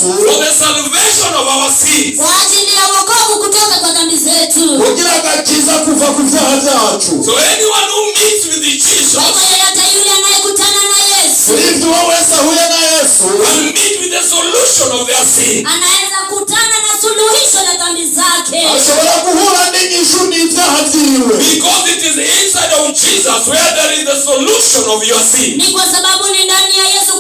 Yesu for the salvation of our sins. Kwa ajili ya wokovu kutoka kwa dhambi zetu. Kugira agakiza kuva ku byaha byacu. So anyone who meets with Jesus Kwa hivyo yeyote yule anayekutana na Yesu Kuri ibyo, uwo wese ahuye na Yesu can meet with the solution of their sin. Anaweza kutana na suluhisho la dhambi zake, ashobora guhura n'inyishu n'ibyaha byiwe, Because it is inside of Jesus where there is the solution of your sin. Ni kwa sababu ni ndani ya Yesu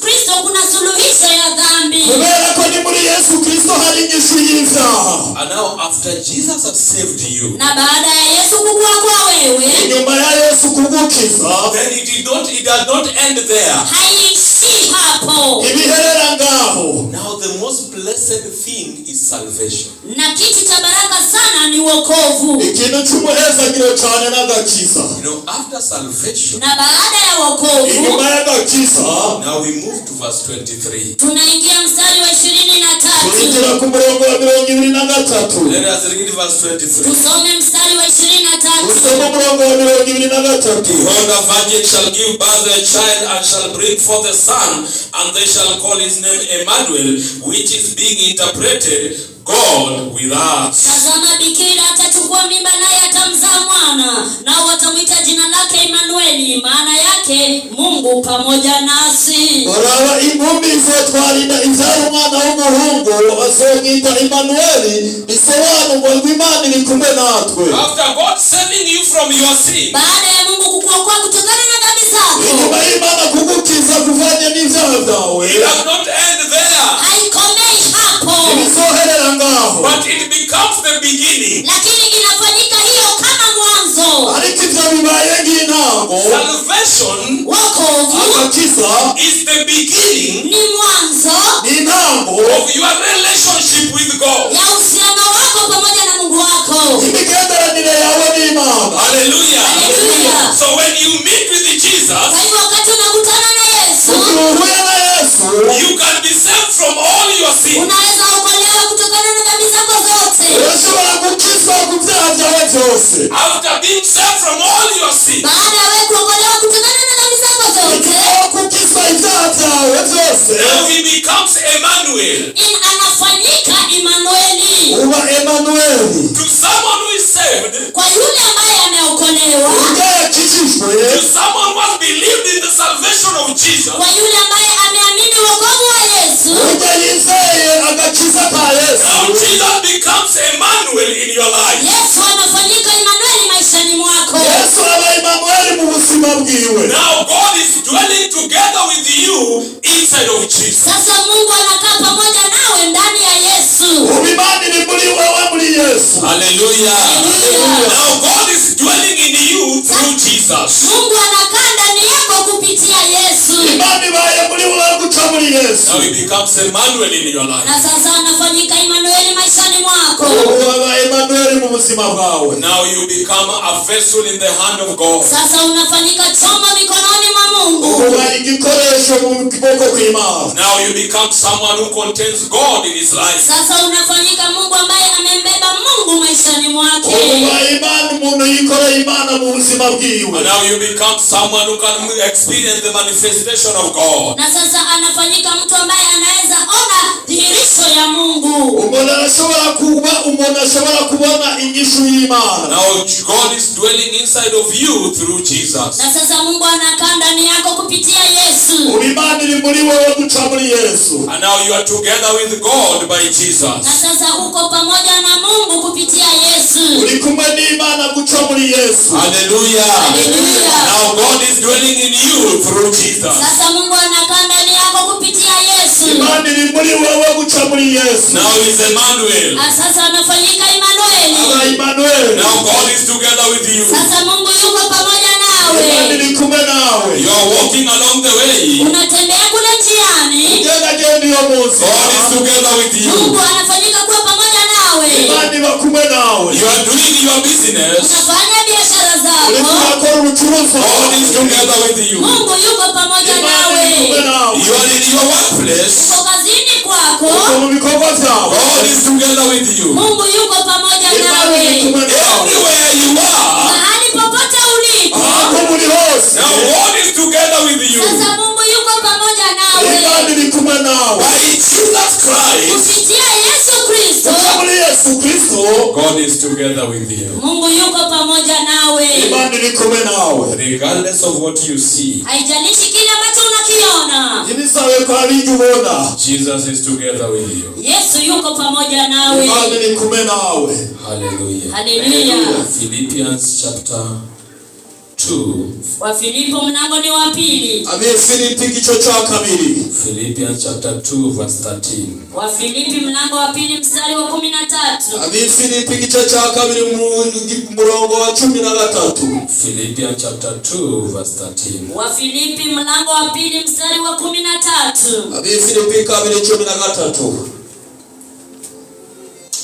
Kristo kuna suluhisho ya dhambi. Kubera ko ni muri Yesu Kristo hari inyishu y'ibyaha. And now, after Jesus has saved you, Na baada ya Yesu kukuokoa wewe, Inyuma ya Yesu kugukiza, then it does not end there. Haiishii hapo. Ibiherera ngaho. Now, the most blessed thing is salvation. Na kitu cha baraka sana ni wokovu. Ikintu cy'umuhezagiro cyane n'agakiza. After salvation, Na baada ya wokovu, Inyuma y'agakiza, now we move to verse 23. Tunaingia mstari wa 23. Turinjira ku murongo wa 23. Let us read verse 23. Tusome mstari wa 23. Usome umurongo wa 23. "Behold, a virgin shall give birth to a child and shall bring forth a son, and they shall call his name Emmanuel, which is being interpreted, God with us." Tazama, bikira atachukua mimba, naye atamzaa mwana, nao watamwita jina lake Emanueli, maana yake Mungu pamoja nasi. Uraba inkumi izotwara inda ibyara umwana w'umuhungu, bazomwita Imanueli, bisobanurwa ngo Imana iri kumwe natwe. After God saving you from your sin, Baada ya Mungu kukuokoa kutokana na dhambi zako, Inyuma y'Imana kugukiza kuvanye n'ibyaha byawe, it does not end there, haikomei hapo, ntibizoherera ngaho, but it becomes the beginning. Lakini inafanyika hiyo kama mwanzo. Ariko ibyo bibaye nk'intango. Salvation Wokovu Agakiza is the beginning ni mwanzo ni intango of your relationship with God. Ya uhusiano wako pamoja na Mungu wako. Imigenderanire yawe n'Imana. Hallelujah. Hallelujah. So when you meet with Jesus, Kwa hivyo wakati unakutana na Yesu, Ugihe uhuye na Yesu, you can be saved from all your sins. Unaweza okolewa kutokana na dhambi zako zote. Urashobora gukizwa ku byaha byawe byose. After being saved from all your sins, Baada ya wewe kuokolewa kutokana na dhambi zako zote, Inyuma yo gukizwa ibyaha byawe byose, now he becomes Emmanuel. Anafanyika Emanueli. Uba Emanueli. To someone who is saved, Kwa yule ambaye ameokolewa, Urya yakijijwe, to someone who has believed in the salvation of Jesus, kwa yule ambaye ameamini wokovu wa Yesu, urya yizeye agakiza ka Yesu, now Jesus becomes Emmanuel in your life. Yesu anafanyika Emanueli maishani mwako. Yesu aba Emanueli mu buzima bwiwe. Now God is dwelling together with you inside of Jesus. Sasa Mungu anakaa pamoja nawe ndani ya Yesu. Ubu Imana iri muri wowe muri Yesu. Hallelujah. Hallelujah. Now God is dwelling in you through Jesus. Mungu anakaa ndani yako kupitia Yesu. Imana ibaye muri wowe guca muri Yesu. Now he becomes Emmanuel in your life. Na sasa anafanyika Emanueli maishani mwako. Ubu aba Emanueli mu buzima bwawe. Now you become a vessel in the hand of God. Sasa unafanyika chombo mikononi mwa Mungu. Uba igikoresho mu kuboko kw'Imana. Now you become someone who contains God in his life. Sasa unafanyika Mungu ambaye amembeba Mungu maishani mwake. Uba Imana umuntu yikoreye Imana mu buzima bwiwe. And now you become someone who can experience the manifestation of God. Na sasa anafanyika mtu ambaye anaweza ona dhihirisho ya Mungu. Umuntu arashobora kuba umuntu ashobora kubona inyishu y'Imana. Now God is dwelling inside of you through Jesus. Na sasa Mungu anakaa ndani yako kupitia Yesu. Ubu Imana iri muri wowe guca muri Yesu. And now you are together with God by Jesus. Na sasa uko pamoja na Mungu kupitia Yesu. Uri kumwe n'Imana guca muri Yesu. Hallelujah. Hallelujah. Now God is dwelling in you through Jesus. Sasa Mungu anakaa ndani yako kupitia Yesu. Imana iri muri wowe guca muri Yesu. Now is Emmanuel. Na sasa anafanyika Emanueli. Aba Emmanuel. Now God is together with you. Sasa Mungu yuko pamoja Imana nawe. iri kumwe nawe. You are walking along the way. Unatembea kule njiani. Ugendagenda iyo mu nzira, God is together with you. Mungu anafanyika kuwa pamoja nawe. Imana iba kumwe nawe. You are doing your business. Unafanya biashara Uriko zako. urakora ubucuruzi, God is together with you. Mungu yuko pamoja Imana iri kumwe nawe. nawe. You are in your workplace. Uko kazini kwako. Uko mu bikorwa byawe, God is together with you. Mungu yuko pamoja Imana iri nawe. kumwe nawe. Everywhere you are, Mahali popote ulipo. Aho muri hose, now God is together with you. Sasa Mungu yuko pamoja Imana nawe. iri kumwe nawe. By Jesus Christ. Christ, Kupitia Yesu Kristo, Kuja muri Yesu Kristo, God is together with you. Mungu yuko pamoja nawe. Imana iri kumwe nawe. Regardless of what you see, Haijalishi kile ambacho unakiona, Ntibisabe ko hari ibyo ubona, Jesus is together with you. Yesu yuko pamoja nawe. Imana iri kumwe nawe. Hallelujah. Haleluya. Philippians chapter 2. Wafilipo mlango ni wa pili. Abefilipi igice cya kabiri. Philippians chapter 2 verse 13. Wafilipi mlango wa pili mstari wa 13. Abefilipi igice cya kabiri murongo wa 13. Philippians chapter 2 verse 13. Wafilipi mlango wa pili mstari wa 13. Abefilipi 2:13.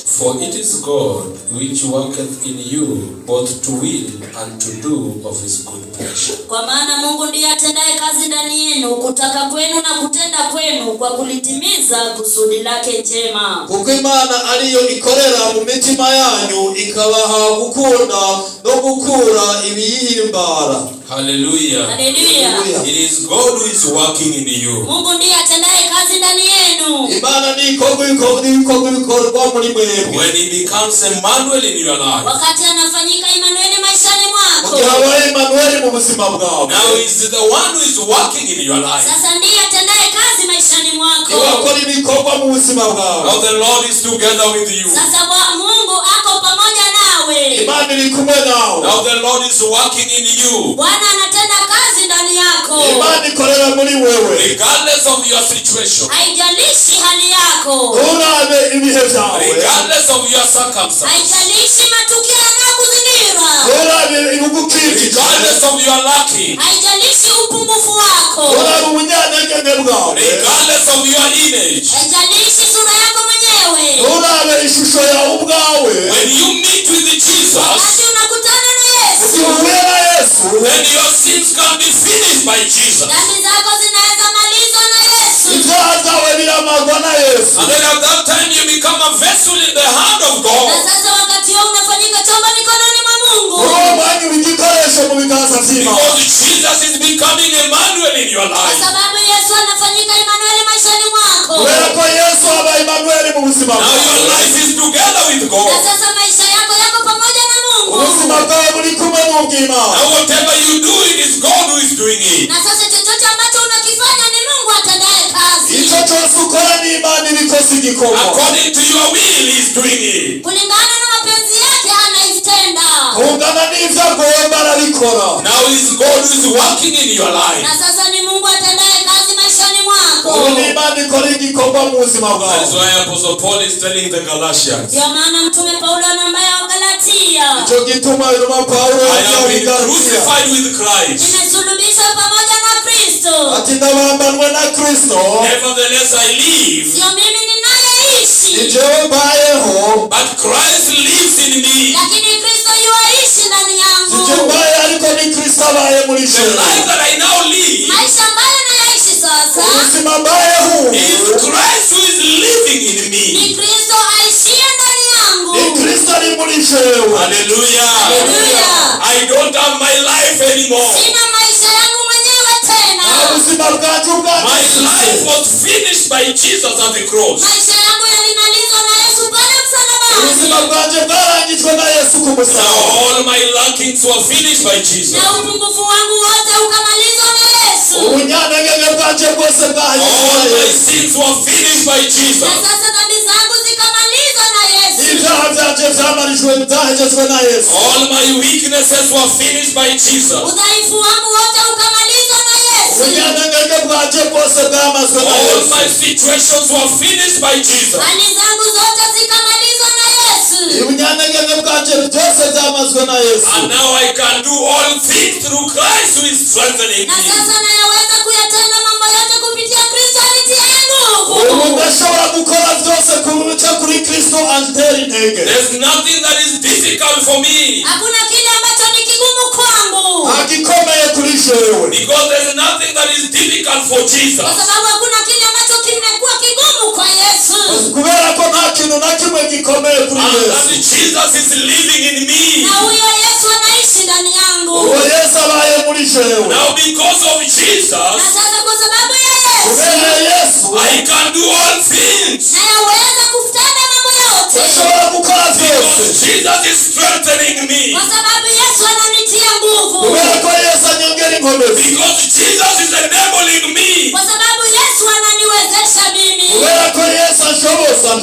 For it is God which worketh in you both to will and to do of his good pleasure. Kwa maana Mungu ndiye atendaye kazi ndani yenu kutaka kwenu na kutenda kwenu kwa kulitimiza kusudi lake jema. Kuko Imana ariyo ikorera mu mitima yanyu ikabaha gukunda no gukura ibiyihimbara. Hallelujah. Haleluya. Haleluya. It is God who is working in you. Mungu ndiye atendaye kazi ndani yenu. Imana ni ikorwa ibikorwa bikorwa muri mwebwe. When he becomes Emmanuel in your life, Wakati anafanyika Imanueli maishani Mu mwako, gihe abaye Emanueli mu buzima bwawe, now he's the one who is working in your life. sasa ndiye atendaye kazi maishani mwako. niwe akora ibikorwa mu buzima bwawe. Now the Lord is together with you. Sasa Mungu ako pamoja nawe. Imana iri kumwe nawe. Now the Lord is working in you. Bwana anatenda kazi ndani yako, Imana ikorera muri wewe. Regardless of your situation, haijalishi hali yako, Nturabe ibihe byawe, regardless of your circumstance, haijalishi matukio yanayokuzingira, nturabe ibigukikije, regardless of your lacking, haijalishi upungufu wako, nturabe ubunyantege bwawe, regardless of your image, haijalishi sura yako mwenyewe. nturabe ishusho yawe ubwawe. when you meet with Jesus, Wakati unakutana na Yesu, Igihe uhuye na Yesu, then your sins can be finished by Jesus. dhambi zako zinaweza malizwa na Yesu, ibyaha byawe biramarwa na Yesu. And then at that time you become a vessel in the hand of na God. sasa wakati huo unafanyika chombo mikononi mwa Mungu, Muri uwo mwanya uba igikoresho mu biganza by'Imana, Because Jesus is becoming Emmanuel in your kwa life. sababu Yesu anafanyika Imanueli maishani mwako. kubera ko Yesu aba Emanueli mu buzima Now your bwawe. life is together with Na God. sasa maisha yako yako pamoja na Mungu. Ubuzima bwawe buri kumwe n'ubw'Imana. Now whatever you do, it is God who is doing it. Na sasa chochote ambacho unakifanya ni Mungu atendaye kazi. Icyo cyose ukora ni Imana ibikoze igikorwa. According to your will, He is doing it. Kulingana na mapenzi yake anaitenda. Kungana n'ibyo agomba arabikora. Now it is God who is working in your life. Na sasa ni Mungu atendaye kazi maishani mwako. Ubu ni Imana ikora igikorwa mu buzima That is bwawe. why Apostle Paul is telling the Galatians, Ndio maana Mtume Paulo anaambia Wagalatia, Icyo gituma intumwa Pawulo I have been yabwira crucified with Christ. nimesulubishwa pamoja na Kristo, ati ndabambanwe na Kristo, Nevertheless, I live, sio mimi ni ninayeishi, jewe mbayeho, but Christ lives in me. lakini Kristo yuaishi ndani si je yangu. mbaye ariko ni Kristo abaye muri The jewe. life that I now live Maisha ambayo nayaishi sasa Ubuzima mbayeho is Christ who is living in ni me. Kristo aishie ndani ni yangu. Kristo ari muri jewe. Hallelujah. Haleluya! I don't have my life anymore. Sina maisha yangu mwenyewe tena. Nta buzima bwanjye ubwanjye My life mfise. was finished by Jesus at the cross. Maisha yangu yalimalizwa na Yesu pale Ubuzima msalabani, bwanjye bwarangijwe na Yesu ku Now musaraba. all my lackings were finished by Jesus. na upungufu wangu wote ukamalizwa na Yesu. Ubunyantege bwanjye bwose bwahagijwe na All my Yesu. sins were finished by Na Jesus. sasa dhambi zangu zikamalizwa na Yesu. Ibyaha byanjye byamarijwe byahagejwe na Yesu. All my weaknesses were finished by Jesus. Udhaifu wangu wote ukamalizwa na Yesu. Ubunyantege bwanjye bwose bwamazwe na All Yesu. my situations were finished by Jesus. Hali zangu zote zikamalizwa na Yesu. Ubunyantege bwanjye byose byamazwe na Yesu. And now I can do all things through Christ who is strengthening Na me. sasa nayaweza kuyatenda mambo yote kupitia Kristo anitiaye Ubu nguvu. ndashobora gukora byose kubica kuri Kristo antera intege. There's nothing that is difficult for me Hakuna kile ambacho ni kigumu kwangu, Nta gikomeye kuri jewe, because there's nothing that is difficult for Jesus. kwa sababu hakuna kile ambacho kimekuwa kigumu kwa Yesu. kubera ko nta kintu na kimwe gikomeye kuri And that Yesu. Jesus is living in me. Na huyo Yesu anaishi ndani yangu. Uwo Yesu abaye muri jewe. Now, because of Na Jesus, sasa kwa sababu ya Kubera Yesu I can do all things. Nayaweza kutenda mambo yote. Ndashobora gukora byose. Because Jesus is strengthening me. Kwa sababu Yesu ananitia nguvu. Kubera ko Yesu anyongera inkomezi. Because Jesus is enabling me. Kwa sababu Yesu ananiwezesha mimi. Kubera ko Yesu anshoboza.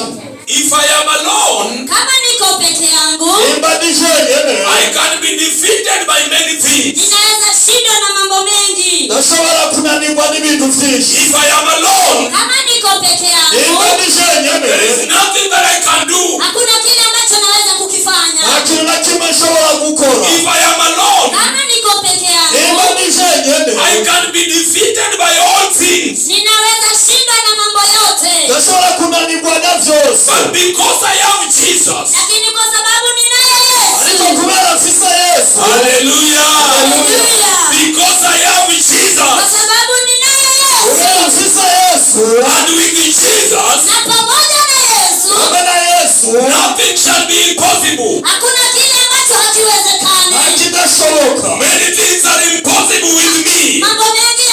If I am alone, Kama niko peke yangu, Nimba ndi jenyene, I can be defeated by many things. Ninaweza shindwa na mambo mengi. Ndashobora kunanirwa n'ibintu byinshi. If I am alone, Kama niko peke yangu, Nimba ndi jenyene, there is nothing that I can do. Hakuna kile ambacho naweza kukifanya. Nta kintu na kimwe nshobora gukora. If I am alone, Kama niko peke yangu, Nimba ndi jenyene, I can be defeated by all things. Ninaweza shindwa na mambo yote. Ndashobora kunanirwa na byose. But because I have Jesus, Lakini kwa sababu ninaye Ariko Yesu. Kubera mfise Yesu, Hallelujah. Haleluya. Because I have Kwa Jesus, sababu ninaye Yesu. Kubera mfise Yesu, and with Jesus, Na pamoja na Yesu, hamwe na Yesu, nothing shall be impossible. Hakuna kile ambacho Nta hakiwezekani. kidashoboka. Many things are impossible with me. Mambo mengi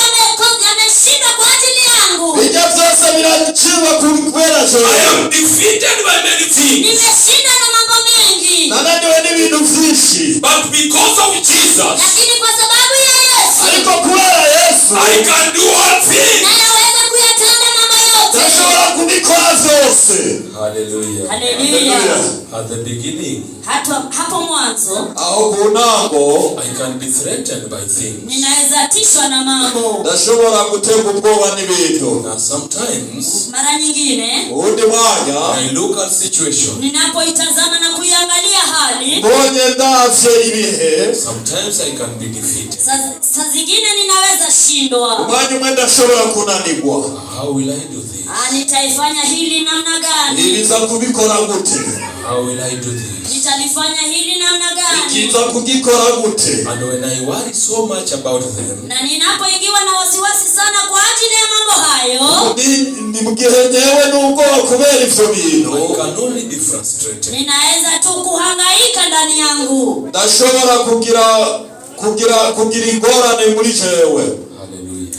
yameshindwa kwa ajili yangu. Bijya byose biraciwe kubera I jewe. Am defeated by many things. Nimeshindwa na mambo mengi. Nananiwe n'ibintu byinshi. But because of Jesus, Lakini kwa sababu ya Yesu, Ariko kubera Yesu, I can do all things. Nayaweza kuyatenda mambo yote. Ndashobora kubikora byose. Hallelujah. Haleluya. At the beginning, Hata hapo mwanzo Aho ku ntango, I can be threatened by things. Ninaweza tishwa na mambo. Ndashobora guterwa ubwoba n'ibintu. Now, sometimes Mara nyingine Uwundi mwanya, I look at situation. Ninapoitazama na kuiangalia hali, mbonye ndavye ibihe, Sometimes I can be defeated. Saa zingine ninaweza shindwa. Umwanya umwe ndashobora kunanirwa. How will I do this? Ah, nitaifanya hili namna gani? Ibiza kubikora gute? How will I do this? Nitalifanya hili namna gani? Ikiza kugikora gute? And when I worry so much about them, Na ninapoingiwa na wasiwasi sana kwa ajili ya mambo hayo, Ni mu gihe ntewe n'ubwoba kubera ivyo bintu, I can only be frustrated. Ninaweza tu kuhangaika ndani yangu. Ndashobora kugira ingorane muri jewe.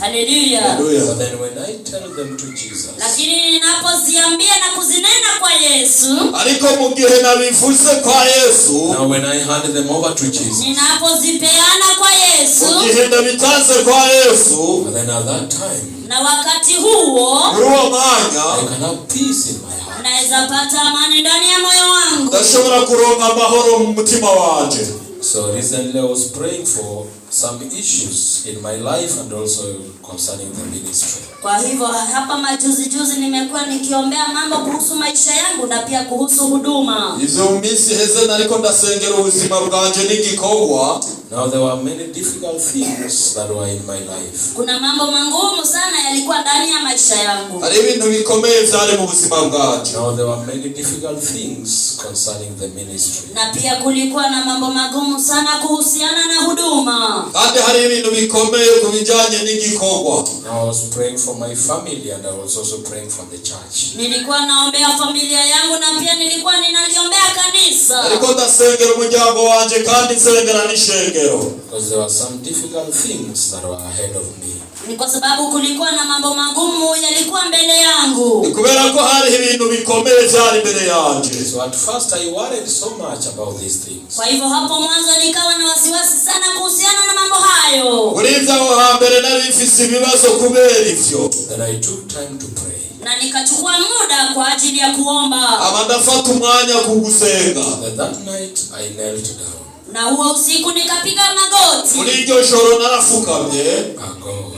Hallelujah. Haleluya. Haleluya. But then when I tell them to Jesus, Lakini ninapoziambia na kuzinena kwa Yesu, Ariko mu gihe nabivuze kwa Yesu, now when I hand them over to Jesus, ninapozipeana kwa Yesu, mu gihe ndabitanze kwa Yesu, then at that time, na wakati huo muri uwo mwanya I can have peace in my heart. Naweza pata amani ndani ya moyo wangu. Ndashobora kuronka amahoro mu mutima wanje. So recently I was praying for some issues in my life and also concerning the ministry. Kwa hivyo hapa majuzi juzi nimekuwa nikiombea mambo kuhusu maisha yangu na pia kuhusu huduma. Ivyo mu minsi iheze nariko ndasengera ubuzima bwanje n'igikorwa. Now there were many difficult things that were in my life. Kuna mambo magumu sana yalikuwa ndani ya maisha yangu. Hari ibintu bikomeye vyari mu buzima bwanje. Now there were many difficult things concerning the ministry. Na pia kulikuwa na mambo magumu sana kuhusiana na huduma. Kandi hari ibintu bikomeye ku bijanye n'igikorwa. Now I was praying for my family and I was also praying for the church. Nilikuwa naombea familia yangu na pia nilikuwa ninaliombea kanisa. Ariko ndasengera umuryango wanje kandi nsengera n'ishengero. Because there were some difficult things that were ahead of me. Ni kwa sababu kulikuwa na mambo magumu yalikuwa mbele yangu. Ni kubera ko hariho ibintu bikomeye vyari imbere yanje. So at first I worried so much about these things. Kwa hivyo hapo mwanzo nikawa na wasiwasi sana kuhusiana na mambo hayo. Muri ivyo aho hambere nari mfise ibibazo kubera ivyo. Then I took time to pray. Na nikachukua muda kwa ajili ya kuomba. Aba ndafata umwanya kugusenga. Then that night I knelt down. Na huo usiku nikapiga magoti. Muri iryo joro narafukamye. Ah, God,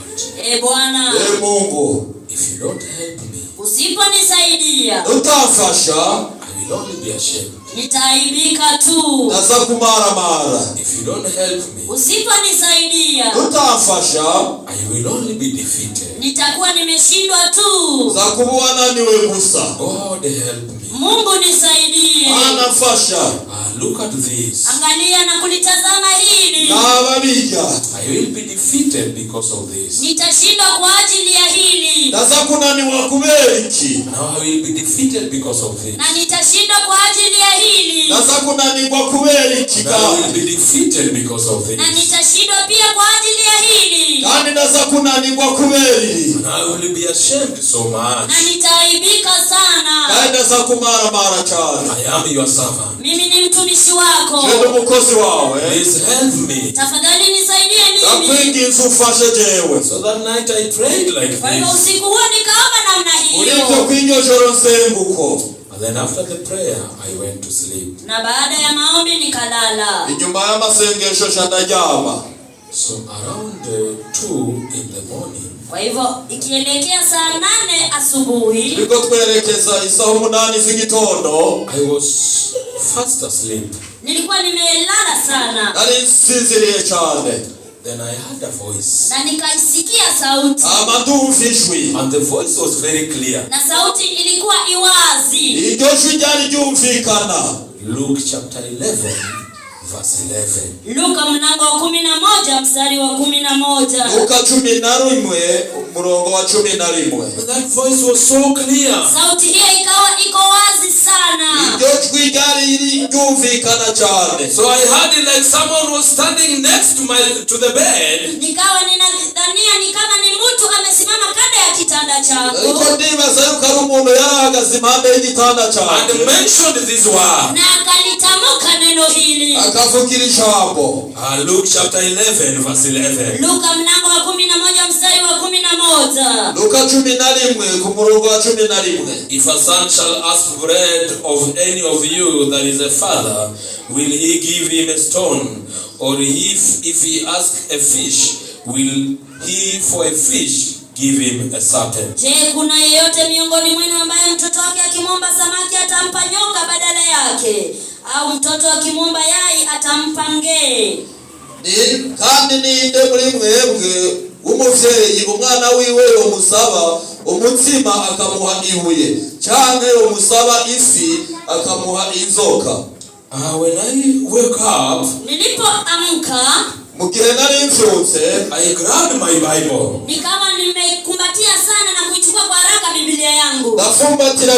E Bwana, E Mungu, if you don't help me, usiponisaidia utamfasha, I will only be ashamed. Nitaaibika tu. Ndaza kumaramara. If you don't help me, Usiponisaidia utamfasha, I will only be defeated. Nitakuwa nimeshindwa tu. Nza kuba uwananiwe gusa. God help me. Mungu nisaidie. Mana mfasha. Ah, look at this. Angalia na kulitazama hili. Naba bijya. I will be defeated because of this. Nitashindwa kwa ajili ya hili. Ndaza kunaniwa kubera iki? Now I will be defeated because of this. Na nitashindwa kwa ajili ya hili. Ndaza kunanirwa kubera iki? And I will Kandi be defeated because of Na this. nitashindwa pia kwa ajili ya hili. Kandi ndaza kunanirwa kubera iri. And I will be ashamed so much. Na nitaaibika sana. Kandi ndaza kumaramara cyane. I am your servant. Mimi ni mtumishi wako. Jewe umukozi wawe. Please help me. Tafadhali nisaidie mimi. Ndakwinginze umfashe jewe. So that night I prayed like Kwa hivyo this. usiku huo nikaomba namna Muri ibyo hiyo. kw'iryo joro nsenguko. And then after the prayer, I went to sleep. Na baada ya maombi nikalala. Inyuma y'amasengesho nca ndaryama. So around 2 in the morning, Kwa hivyo ikielekea saa 8 asubuhi, Turiko twerekeza isaha 8 z'igitondo, I was fast asleep. Nilikuwa nimelala sana. Nari nsinziriye cyane. Then I heard a voice. Na nikaisikia sauti. Hama ndumva ijwi. And the voice was very clear. Na sauti ilikuwa iwazi. Iryo jwi ryari ryumvikana. Luke chapter 11, verse 11. Luka mlango wa 11 mstari wa 11. Luka 11 umurongo wa 11. And that voice was so clear. Sauti hiyo ikawa iko wazi sana. Iryo jwi ryari ryumvikana cyane. So I heard it like someone was standing next to the bed. Nikawa ninadhania ni kama ni mtu amesimama kando ya kitanda Ariko changu ndibaza yuko ari umuntu yari ahagaze impande y'igitanda And cyanjye, mentioned this word. Na akalitamka neno hili. Akavugira ijambo. Luke chapter 11, verse 11. Luka mlango wa 11 mstari wa 11. Luka 11 ku murongo wa 11. If a son shall ask bread of any of you that is a father, will he give him a stone? Or if he ask a fish, will he for a fish give him a serpent? Je, kuna yeyote miongoni mwenu ambaye mtoto wake akimwomba samaki atampa nyoka badala yake? Au mtoto akimwomba yai atampa ngee? Kandi ninde muri mwebwe w'umuvyeyi umwana wiwe yomusaba umutsima akamuha ibuye, canke yomusaba ifi akamuha inzoka? When I woke up, Nilipoamka, Mu gihe nari mvyutse, I grabbed my Bible. Nikawa nimekumbatia sana na kuichukua kwa haraka Biblia yangu. Ndafumbatira.